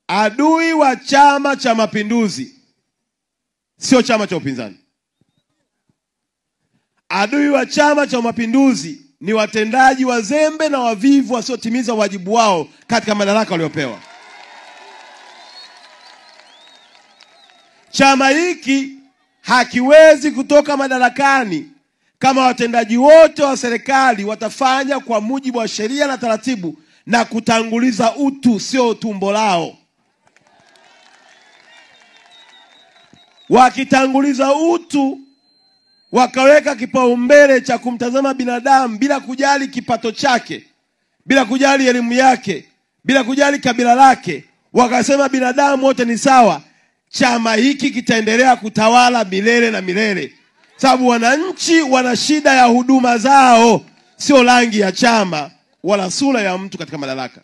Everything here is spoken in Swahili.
Adui wa Chama cha Mapinduzi sio chama cha upinzani. Adui wa Chama cha Mapinduzi ni watendaji wazembe na wavivu wasiotimiza wajibu wao katika madaraka waliopewa. Chama hiki hakiwezi kutoka madarakani kama watendaji wote wa serikali watafanya kwa mujibu wa sheria na taratibu na kutanguliza utu, sio tumbo lao. Wakitanguliza utu, wakaweka kipaumbele cha kumtazama binadamu bila kujali kipato chake, bila kujali elimu yake, bila kujali kabila lake, wakasema binadamu wote ni sawa, chama hiki kitaendelea kutawala milele na milele. Sababu wananchi wana shida ya huduma zao, sio rangi ya chama wala sura ya mtu katika madaraka.